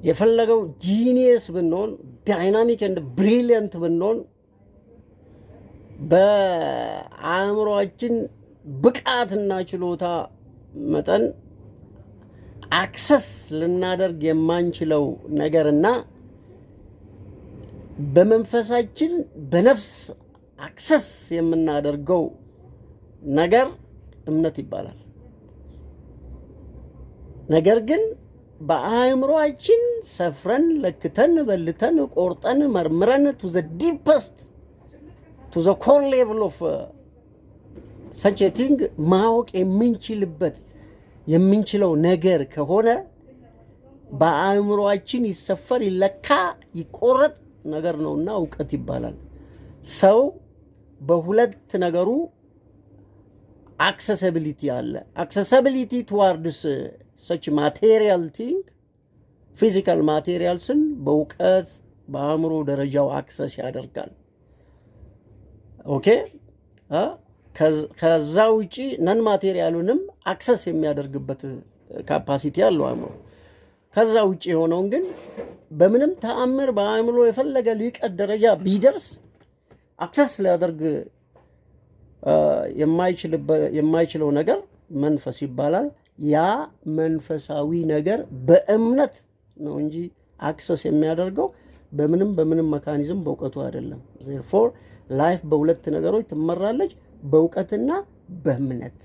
የፈለገው genius ብንሆን፣ dynamic and brilliant ብንሆን፣ በአእምሯችን ብቃትና ችሎታ መጠን access ልናደርግ የማንችለው ነገርና በመንፈሳችን በነፍስ access የምናደርገው ነገር እምነት ይባላል። ነገር ግን በአእምሯችን ሰፍረን፣ ለክተን፣ በልተን፣ ቆርጠን፣ መርምረን to the deepest, to the core level of such thing ማወቅ የምንችለው ነገር ከሆነ በአእምሯችን ይሰፈር፣ ይለካ፣ ይቆረጥ ነገር ነውና እውቀት ይባላል። ሰው በሁለት ነገሩ accessibility አለ። Accessibility towards such material thing, physical materials ን በእውቀት በአእምሮ ደረጃው access ያደርጋል። Okay፣ ከዛ ውጪ non material ኡንም access የሚያደርግበት capacity አለው አእምሮ። ከዛ ውጭ የሆነውን ግን በምንም ተአምር በአእምሮ የፈለገ ልቀት ደረጃ ቢደርስ access ሊያደርግ የማይችለው ነገር መንፈስ ይባላል። ያ መንፈሳዊ ነገር በእምነት ነው እንጂ access የሚያደርገው በምንም በምንም mechanism በእውቀቱ አይደለም። Therefore life በሁለት ነገሮች ትመራለች፣ በእውቀትና በእምነት።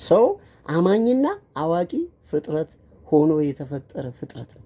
ሰው አማኝና አዋቂ ፍጥረት ሆኖ የተፈጠረ ፍጥረት ነው።